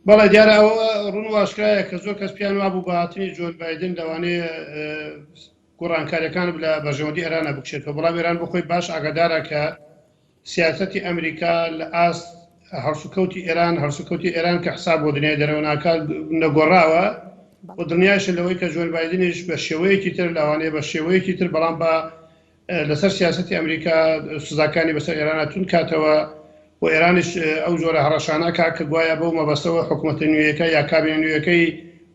بەڵێ دیارە ئەوە ڕوون و ئاشکرایە کە زۆر کەس پێیان وابوو بە هاتنی جۆن بایدن لەوانەیە گۆڕانکاریەکان لە بەرژەوەندی ئێرانە بکشێتەوە، بەڵام ئێران بۆ خۆی باش ئاگادارە کە سیاسەتی ئەمریکا لە ئاست هەڵسوکەوتی ئێران، هەڵسوکەوتی ئێران کە حساب بۆ دنیای دەرەوە ناکات، نەگۆڕاوە و دڵنیایشە لەوەی کە جۆن بایدنیش بە شێوەیەکی تر لەوانەیە بە شێوەیەکی تر بەڵام بە لەسەر سیاسەتی ئەمریکا سزاکانی بەسەر ئێرانا توند کاتەوە و ئێرانیش ئەو جۆرە هەڕەشانە ئەکات کە گوایا بەو مەبەستەوە حکومەتە نوێیەکە یا کابینە نوێیەکەی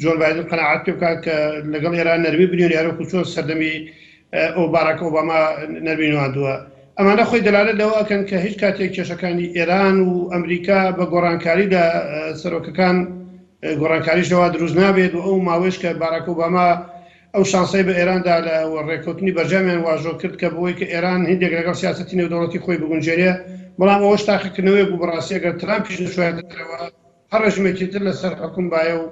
جۆن بایدن قەناعەت پێ بکات کە لەگەڵ ئێران نەرمی بنوێنێ هەروەکو چۆن سەردەمی ئەو باراک ئۆباما نەرمی نواندووە. ئەمانە خۆی دەلالەت لەوە ئەکەن کە هیچ کاتێک کێشەکانی ئێران و ئەمریکا بە گۆڕانکاری لە سەرۆکەکان گۆڕانکاریش لەوا دروست نابێت و ئەو ماوەیش کە باراک ئۆباما ئەو شانسەی بە ئێران دا لە ڕێککەوتنی بەرجامیان واژۆ کرد کە بۆی کە ئێران هیندێک لەگەڵ سیاسەتی نێودەوڵەتی خۆی بگونجێنێ، بەڵام ئەوەش تاقیکردنەوەیەک بوو بەڕاستی ئەگەر ترامپیش نەچوایەتە دەرەوە هەر ڕێژیمێکی تر لەسەر حوکم بایە و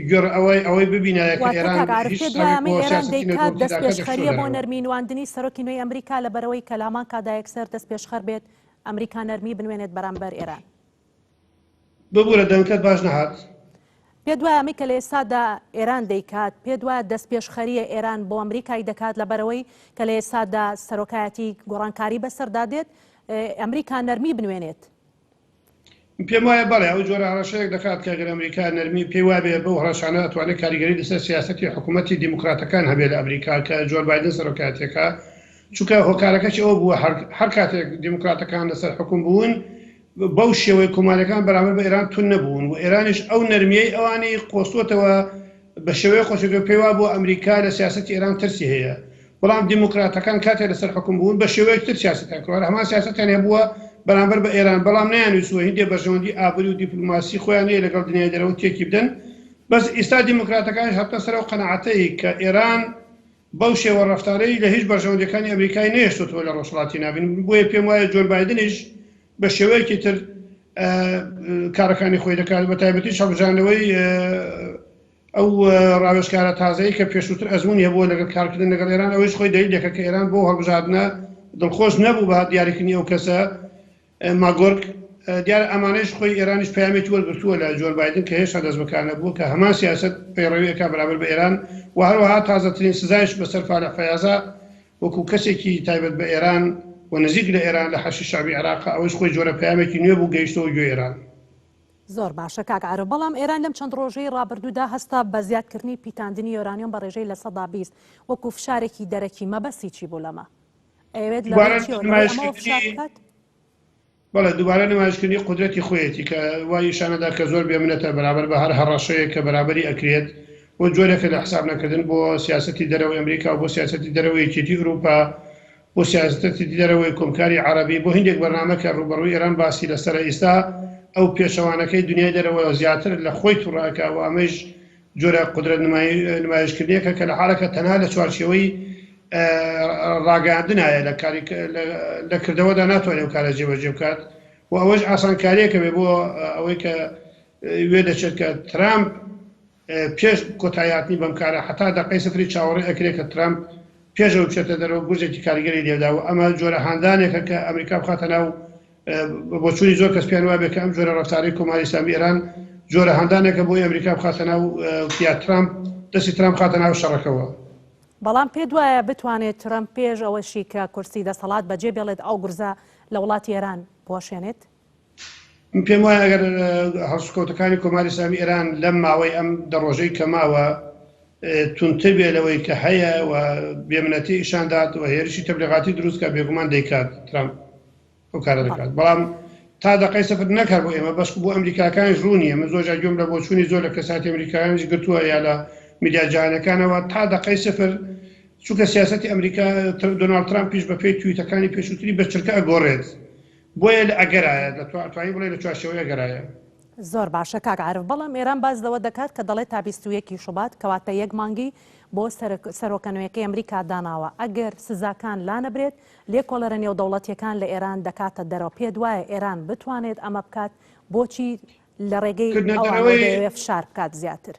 گوێڕ ئەوەی ئەوەی ببینایە کە واتە ئێران کاک عارف هیچ پێت وایە حسابێک ئەمەی بۆ ئێران سیاسەتی دەیکات نێودەوڵەتی داکا دەچووە دەستپێشخەرییە بۆ دەرەوە. نەرمی نواندنی سەرۆکی نوێی ئەمریکا لەبەرئەوەی کە لە هەمان کاتدا یەکسەر دەستپێشخەر بێت ئەمریکا نەرمی بنوێنێت بەرامبەر ئێران؟ ببورە دەنگکەت باش نەهات. پێت وایە ئەمەی کە لە ئێستادا ئێران دەیکات، پێت وایە دەستپێشخەرییە ئێران بۆ ئەمریکای دەکات لەبەرئەوەی کە لە ئێستادا سەرۆکایەتی گۆڕانکاری بەسەردا دێت، ئەمریکا نەرمی بنوێنێت؟ من پێم وایە بەڵێ، ئەو جۆرە هەڕەشەیەک دەکات کە گەر ئەمریکا نەرمی پێی وابێ بەو هەڕەشانە ئەتوانێت کاریگەری لەسەر سیاسەتی حکوومەتی دیموکراتەکان هەبێ لە ئەمریکا کە جۆن بایدن سەرۆکایەتیەکە چونکە هۆکارەکەشی ئەوە بووە هەر کاتێک دیموکراتەکان لەسەر حکوم بوون بەو شێوەی کۆماریەکان بەرامبەر بە ئێران توند نەبوون و ئێرانیش ئەو نەرمیەی ئەوانی قۆستوەتەوە بە شێوەیەک قۆستوەتەوە پێی وابووە ئەمریکا لە سیاسەتی ئێران ترسی هەیە بەڵام دیموکراتەکان کاتێ لەسەر حوکم بوون بە شێوەیەک تر سیاسەتیان کردوە هەمان سیاسەتیان هەبووە بەرامبەر بە ئێران بەڵام نەیانویستوە هیندێ بەرژەوەندی ئابوری و دیپلۆماسی خۆیان هەیە لەگەڵ دنیای دەرەوە تێکی بدەن بەس ئیستا دیموکراتەکانیش هاتنە سەر ئەو قەناعەتەی کە ئێران بەو شێوە ڕەفتارەی لە هیچ بەرژەوەندیەکانی ئەمریکای نەهێشتۆتەوە لە ڕۆژهەڵاتی ناوین، بۆیە پێم وایە جۆن بایدنیش بە شێوەیەکی تر کارەکانی خۆی دەکات، بە تایبەتیش هەڵبژاردنەوەی ئەو ڕاوێژکارە تازەی کە پێشووتر ئەزموونی هەبووە لەگەڵ کارکردن لەگەڵ ئێران، ئەوەیش خۆی دەلیلێکە کە ئێران بۆ هەڵبژاردنە دڵخۆش نەبوو بە دیاریکردنی ئەو کەسە. ماگۆرک، دیارە ئەمانەیش خۆی ئێرانیش پەیامێکی وەرگرتووە لە جۆن بایدن کە هێشتا دەستبەکار نەبووە کە هەمان سیاسەت پەیڕەوی ئەکا بەرامبەر بە ئێران و هەروەها تازەترین سزایش بەسەر فالح فەیازا وەکوو کەسێکی تایبەت بە ئێران و نزیک لە ئێران لە حەشی شەعبی عێراقا ئەوەیش خۆی جۆرە پەیامێکی نوێ بوو گەیشتەوە گوێی ئێران. زۆر باشە کاک عارف، بەڵام ئێران لەم چەند ڕۆژەی ڕابردوودا هەستا بە زیادکردنی پیتاندنی یۆرانیۆم بە ڕێژەی 20% وەکوو فشارێکی دەرەکی، مەبەستی چی بوو لەمە؟ ئەیەوێت لە دووبارە ڕێی چیەوە؟ لە ڕێی ئەمەوە فشار نمایشکردنی بکات؟ بەڵێ دووبارە نمایشکردنی قودرەتی خۆیەتی کە وای ئیشانەدا کە زۆر بێمنەتە بەرامبەر بە هەر هەڕەشەیەک کە بەرامبەری ئەکرێت و جۆرێکە لە حساب نەکردن بۆ سیاسەتی دەرەوەی ئەمریکا و بۆ سیاسەتی دەرەوەی یەکێتی ئوروپا بۆ سیاسەتی دەرەوەی کۆمکاری عەرەبی بۆ هیندێک بەرنامە کە ڕووبەڕووی ئێران باسی لەسەرە ئیستا ئەو پێچەوانەکەی دنیای دەرەوە زیاتر لە خۆی توڕە ئەکا و ئەمەیش جۆرە قودرەت نمایشکردنێکە کە لە حاڵێکا تەنها لە چوارچێوەی ڕاگەیاندنایە لە کاری لە کردەوەدا ناتوانێت ئەو کارە جێبەجێ بکات و ئەوەش ئاسانکاریەکە بێ بۆ ئەوەی کە وێ دەچێت کە ترامپ پێش کۆتایی هاتنی بەم کارە حتا دەقەی سفری چاوەڕێ ئەکرێت کە ترامپ پێشەوە بچێتە دەرەوە گورزێکی کاریگەری لێدا و ئەمە جۆرە هاندانێکە کە ئەمریکا بخاتە ناو بە بۆچوونی زۆر کەس پێیان وابێ کە ئەم جۆرە ڕەفتارەی کۆماری ئیسلامی ئێران جۆرە هاندانێکە بۆی ئەمریکا بخاتە ناو یا ترامپ دەستی ترامپ بخاتە ناو شەڕەکەوە. بەڵام پێت وایە بتوانێت ترەمپ پێش ئەوەشی کە کورسی دەسەڵات بەجێ بێڵێت ئەو گورزە لە وڵاتی ئێران بوەشێنێت؟ من پێم وایە ئەگەر هەڵسوکەوتەکانی کۆماری ئیسلامی ئێران لەم ماوەی ئەم دە ڕۆژەی کە ماوە توندتر بێ لەوەی کە هەیە و بێمنەتی ئیشان دات و هێرشی تەبلیغاتی دروست کە بێگومان دەیکات ترامپ ئەو کارە دەکات بەڵام تا دەقەی سفر نەک هەر بۆ ئێمە بەشکو بۆ ئەمریکاکانیش ڕوون نییە من زۆر جار گوێم لە بۆچوونی زۆر لە کەساتی ئەمریکایانیش گرتووە یا لە میدیا جیهانیەکانەوە تا دەقەی سفر چونکە سیاسەتی ئەمریکا دۆناڵد ترامپیش بە پێی تویتەکانی پێشووتری بە چرکە ئەگۆڕێت بۆیە لە ئەگەرایە دەتوانین بڵێ لە چوارچێوەی ئەگەرایە. زۆر باشە کاک عارف بەڵام ئێران باس لەوە دەکات کە دەڵێت تا 21 شوبات کەواتە یەک مانگی بۆ سەرۆکە نوێیەکەی ئەمریکا داناوە ئەگەر سزاکان لانەبرێت لێکۆڵەرە نێودەوڵەتیەکان لە ئێران دەکاتە دەرەوە پێت وایە ئێران بتوانێت ئەمە بکات بۆچی لە ڕێگەی ئەوانەوە دەیەوێت فشار بکات زیاتر؟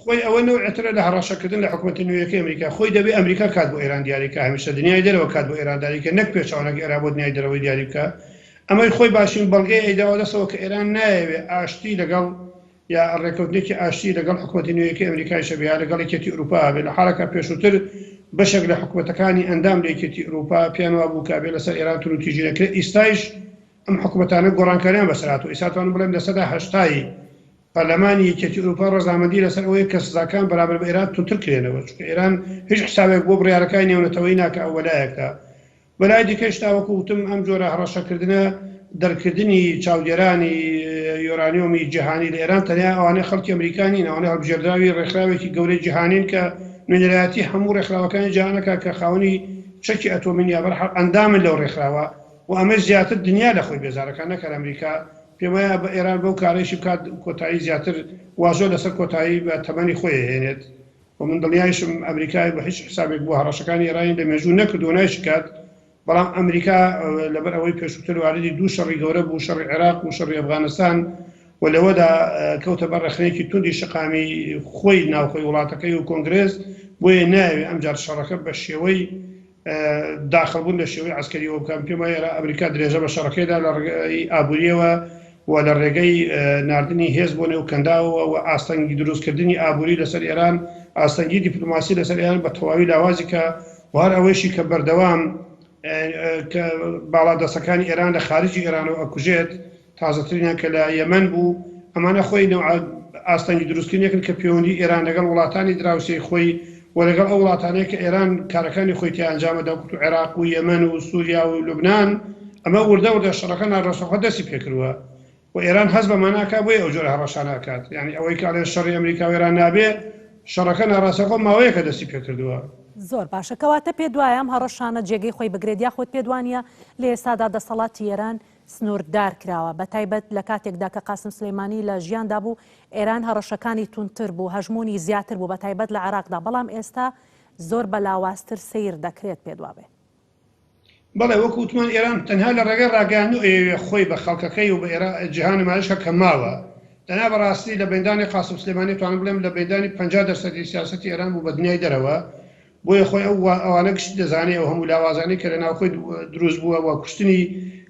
خۆی ئەوە نەوعێترە لە هەڕەشەکردن لە حکومەتە نوێیەکەی ئەمریکا، خۆی دەبێ ئەمریکا کات بۆ ئێران دیاری کا، هەمیشە دنیای دەرەوە کات بۆ ئێران دیاری کە نەک پێچەوانەکەی ئێران بۆ دنیای دەرەوەی دیاری بکا، ئەمەی خۆی باشترین بەڵگەیە ئەیداوە دەستەوە کە ئێران نایەوێ ئاشتی لەگەڵ. یا ڕێکەوتنێکی ئاشتی لەگەڵ حکومەتی نوێیەکەی ئەمریکایش هەبێ یا لەگەڵ یەکێتی ئوروپا هەبێ لە حاڵێکا پێشووتر بەشێک لە حکومەتەکانی ئەندام لە یەکێتی ئوروپا پێیان وابوو کە ئەبێ لەسەر ئێران توندوتیژی نەکرێ ئیستایش ئەم حکومەتانە گۆڕانکاریان بەسەر هاتووە ئیستا توانم بڵێم 80% ی پەرلەمانی یەکێتی ئوروپا ڕەزامەندی لەسەر ئەوەیە کە سزاکان بەرامبەر بە ئێران توندتر کرێنەوە چونکە ئێران هیچ حسابێک بۆ بڕیارەکانی نێونەتەوەیی ناکا ئەو وەلایەکدا بەلای دیکەش تا وەکو وتم ئەم جۆرە هەڕەشەکردنە دەرکردنی چاودێرانی یۆرانیۆمی جیهانی لە ئێران تەنیا ئەوانەی خەڵکی ئەمریکا نین، ئەوانە هەڵبژێردراوی ڕێکخراوێکی گەورەی جیهانین کە نوێنەرایەتی هەموو ڕێکخراوەکانی جیهان ئەکات کە خاوەنی چەکی ئەتۆمین یا بەرحاڵ ئەندامن لەو ڕێکخراوە و ئەمەش زیاتر دنیا لە خۆی بێزار ئەکات نەک هەر ئەمریکا. پێم وایە ئێران بەو کارەیشی بکات کۆتایی زیاتر واژۆ لەسەر کۆتایی بە تەمەنی خۆی ئەهێنێت. و من دڵنیایشم ئەمریکا بە هیچ حسابێک بۆ هەڕەشەکانی ئێرانی لە مێژوو نەکردووە نایشکات، بەڵام ئەمریکا لەبەر ئەوەی پێشووتر واردی دوو شەڕی گەورە بوو، شەڕی عێراق و شەڕی ئەفغانستان و لەوەدا کەوتە بەر ڕەخنەیەکی توندی شەقامی خۆی ناوخۆی وڵاتەکەی و کۆنگرێس، بۆیە نایەوێ ئەمجار شەڕەکە بە شێوەی داخڵ بوون لە شێوەی عەسکەریەوە بکات، پێم وایە ئەمریکا درێژە بە شەڕەکەی دا لە ڕێگەی ئابووریەوە و لە ڕێگەی ناردنی هێز بۆ نێو کەنداوەوە و ئاستەنگی دروستکردنی ئابووری لەسەر ئێران، ئاستەنگی دیپلۆماسی لەسەر ئێران بە تەواوی لاوازی کە و هەر ئەوەیشی کە بەردەوام کە باڵادەستەکانی ئێران لە خارجی ئێرانەوە ئەکوژێت، تازەترینیان کە لە یەمەن بوو، ئەمانە خۆی نەوعە ئاستەنگی دروستکردنێکن کە پێوەندی ئێران لەگەڵ وڵاتانی دراوسێی خۆی و لەگەڵ ئەو وڵاتانەی کە ئێران کارەکانی خۆی تیا ئەنجام ئەدا وەکو عێراق و یەمەن و سوریا و لوبنان، ئەمە وردە وردە شەڕەکە ناڕاستەوخۆ دەستی پێکردووە و ئێران هەست بەمە ناکا بۆیە ئەو جۆرە هەڕەشانە ئەکات، یانی ئەوەی کە ئەڵێن شەڕی ئەمریکا و ئێران نابێ، شەڕەکە ناڕاستەوخۆ ماوەیەکە دەستی پێکردووە. زۆر باشە کەواتە پێت وایە ئەم هەڕەشانە جێگەی خۆی بگرێت یاخود پێت وانییە لە ئێستادا دەسەڵاتی ئێران سنووردار کراوە، بەتایبەت لە کاتێکدا کە قاسم سولەیمانی لە ژیاندا بوو، ئێران هەڕەشەکانی توندتر بوو، هەژموونی زیاتر بوو، بەتایبەت لە عێراقدا، بەڵام ئێستا زۆر بە لاوازتر سەیر دەکرێت، پێت وابێ؟ بەڵێ، وەکو وتمان ئێران تەنها لە ڕێگەی ڕاگەیاندن ئەیەوێ خۆی بە خەڵکەکەی و بە جیهان نمایش کا کە ماوە، دەنا بەڕاستی لە بەیندانی قاسم سلێمانی توانم بڵێم لە بەیندانی 50 دەرسەدی سیاسەتی ئێران بوو بە دنیای دەرەوە، بۆیە خۆی ئەو ئەوانە گشتی دەزانێ ئەو هەموو لاوازانەی کە لە ناوخۆی دروست بووە و کوشتنی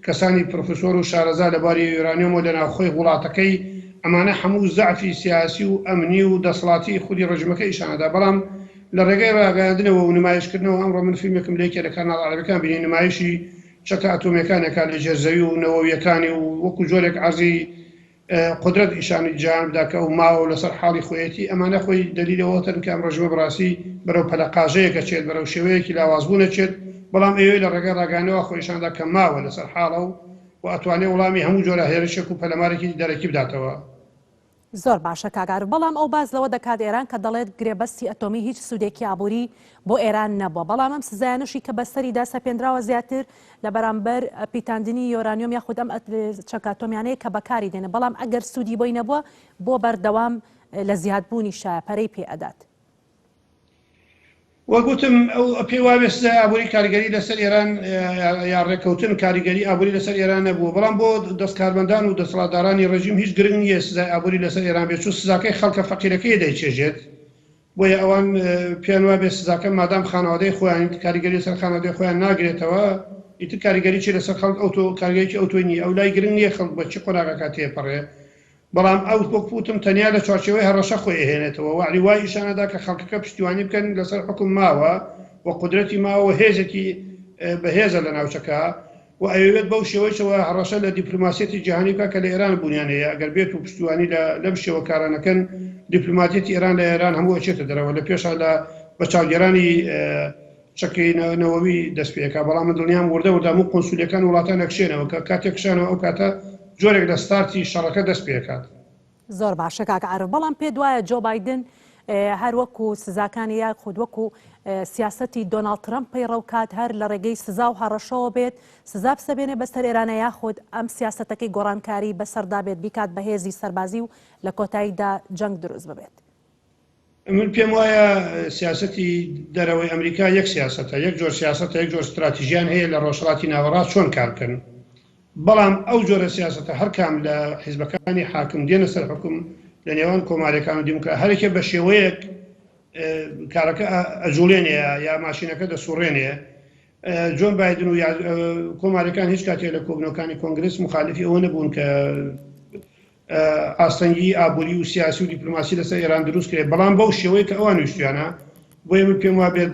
کەسانی پرۆفسۆر و شارەزا لە بواری یۆرانیۆم و لە ناوخۆی وڵاتەکەی ئەمانە هەموو زەعفی سیاسی و ئەمنی و دەسەڵاتی خودی ڕژیمەکە ئیشانەدا بەڵام لە ڕێگەی ڕاگەیاندنەوە و نمایشکردنەوە ئەمڕۆ من فیلمێکم لە یەکێ لە کاناڵە عەرەبەکان بینی نمایشی چەکە ئەتۆمیەکانی ئەکات لە ژێر زەوی و نەوەویەکانی و وەکو جۆرێک عەرزی قودرەت ئیشانی جیهان بدا کە ئەو ماوە و لەسەر حاڵی خۆیەتی، ئەمانە خۆی دەلیلی ئەوەتەن کە ئەم ڕژیمە بەڕاستی بەرەو پەلەقاژەیەک ئەچێت، بەرەو شێوەیەکی لاوازبوون ئەچێت، بەڵام ئەیەوێت لە ڕێگای ڕاگەیاندنەوە خۆی ئیشان دا کە ماوە لەسەر حاڵە و و ئەتوانێ وڵامی هەموو جۆرە هێرشێک و پەلەمارێکی دەرەکی بداتەوە. زۆر باشە کاک عارف، بەڵام ئەو باس لەوە دەکات ئێران کە دەڵێت گرێبەستی ئەتۆمی هیچ سوودێکی ئابووری بۆ ئێران نەبووە، بەڵام ئەم سزایانەشی کە بەسەریدا سەپێنراوە زیاتر لە بەرامبەر پیتاندنی یۆرانیۆم یاخود ئەم چەکە ئەتۆمیانەیە کە بەکاری دێنن، بەڵام ئەگەر سوودی بۆی نەبووە بۆ بەردەوام لە زیادبوونیشایە پەرەی پێ ئەدات. وەک وتم ئەو پێی وابێ سزای ئابووری کاریگەری لەسەر ئێران یا ڕێککەوتن کاریگەری ئابووری لەسەر ئێران نەبووە، بەڵام بۆ دەستکارمەندان و دەسەڵاتدارانی ڕێژیم هیچ گرنگ نییە سزای ئابووری لەسەر ئێران بێت، چون سزاکەی خەڵکە فەقیرەکەیە دەیچێژێت. بۆیە ئەوان پێیان وابێ سزاکە مادام خانەوادەی خۆیان کاریگەری لەسەر خانەوادەی خۆیان ناگرێتەوە ئیتر کاریگەریی لەسەر خەڵک ئەوتۆ کاریگەریی ئەوتۆی نییە ئەو لای گرنگ نییە خەڵک بە چی قۆناغەکە تێپەڕێ بەڵام ئەو وەک وتم تەنیا لە چوارچێوەی هەڕەشە خۆی ئەهێنێتەوە وەعلی وای ئیشانەدا کە خەڵکەکە پشتیوانی بکەن لەسەر حوکم ماوە و قودرەتی ماوە و هێزێکی بەهێزە لە ناوچەکە و ئەیەوێت بەو شێوەیشەوە هەڕەشە لە دیپلۆماسیەتی جیهانی بکات کە لە ئێران بوونیان هەیە، ئەگەر بێت و پشتیوانی لە لەم شێوە کارە نەکەن دیپلۆماتیەتی ئێران لە ئێران هەموو ئەچێتە دەرەوە لە پێشا لە بە چاودێرانی چەکی نەوەوی دەست پێ ئەکا بەڵام من دڵنیام وردە وردە هەموو قونسولیەکان وڵاتان ئەکشێنەوە کە کاتێک کشانەوە ئەو کاتە جۆرێک لە ستارتی شەڕەکە دەست پێ ئەکات. زۆر باشە کاک عارف بەڵام پێت وایە جۆ بایدن هەر وەکو سزاکانی یاخود وەکو سیاسەتی دۆناڵد ترەمپ پەیڕەو کات هەر لە ڕێگەی سزا و هەڕەشەوە بێت سزا بسەبێنێ بەسەر ئێرانە یاخود ئەم سیاسەتەکەی گۆڕانکاری بەسەردا بێت بیکات بە هێزی سەربازی و لە کۆتاییدا جەنگ دروست ببێت؟ من پێم وایە سیاسەتی دەرەوەی ئەمریکا یەک سیاسەتە، یەک جۆر سیاسەتە، یەک جۆر ستراتیژیان هەیە لە ڕۆژهەڵاتی ناوەڕاست چۆن کار بکەن. بەڵام ئەو جۆرە سیاسەتە هەر کام لە حیزبەکانی حاکم دێنە سەر حوکم لە نێوان کۆماریەکان و دیموکرات هەرێکێ بە شێوەیەک کارەکە ئەجوڵێنێ یا ماشینەکە دەسوڕێنێ. جۆن بایدن و کۆماریەکان هیچ کاتێ لە کۆبنەوەکانی کۆنگرس مخالفی ئەوە نەبوون کە. ئاستەنگی ئابووری و سیاسی و دیپلۆماسی لەسەر ئێران دروست کرێت، بەڵام بەو شێوەی کە ئەوان ویستویانە. بۆیە من پێم وابێت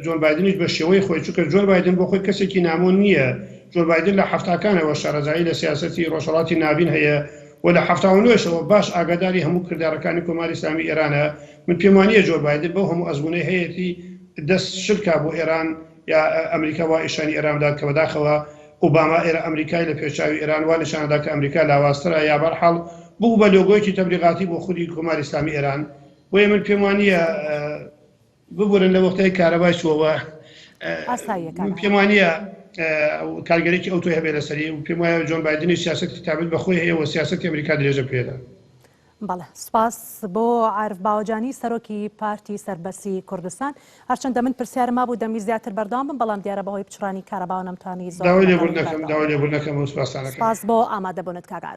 جۆن بایدنیش بە شێوەی خۆی، چونکە جۆن بایدن بۆ خۆی کەسێکی نامۆ نییە، جۆن بایدن لە حەفتاکانەوە شارەزایی لە سیاسەتی ڕۆژهەڵاتی ناڤین هەیە و لە 79 شەوە باش ئاگاداری هەموو کردارەکانی کۆماری ئیسلامی ئێرانە. من پێم وانییە جۆن بایدن بەو هەموو ئەزموونەی هەیەتی دەست شل کا بۆ ئێران یا ئەمریکا وا ئیشانی ئێران بدات کە بەداخەوە ئوباما ئێرە ئەمریکای لە پێشچاوی ئێران وا نیشانەدا کە ئەمریکا لاوازترە یا بەرحاڵ ببوو بە لۆگۆیەکی تەبلیغاتی بۆ خودی کۆماری ئیسلامی ئێران. بۆیە من پێم وانییە ببورن لە وەختای کارەبای چووەوە ئاساییە کاک من پێم وانییە کارگەرێکی ئەوتۆی هەبێ لەسەری و پێم وایە جۆن بایدنی سیاسەتی تابت بە خۆی هەیە و سیاسەتی ئەمریکا درێژە پێدا. بەڵێ سوپاس بۆ عارف باوەجانی سەرۆکی پارتی سەربەستی کوردستان. هەرچەندە من پرسیارم مابوو دەمویست زیاتر بەردەوام بم بەڵام دیارە بەهۆی پچڕانی کارەباوە نەمتوانی زۆر داوای لەگەڵت لێبوردن ئەکەم بەردەوام داوای بم. لێبوردن ئەکەم و سوپاستان ئەکەم. سوپاس بۆ ئامادەبوونت کاک عارف.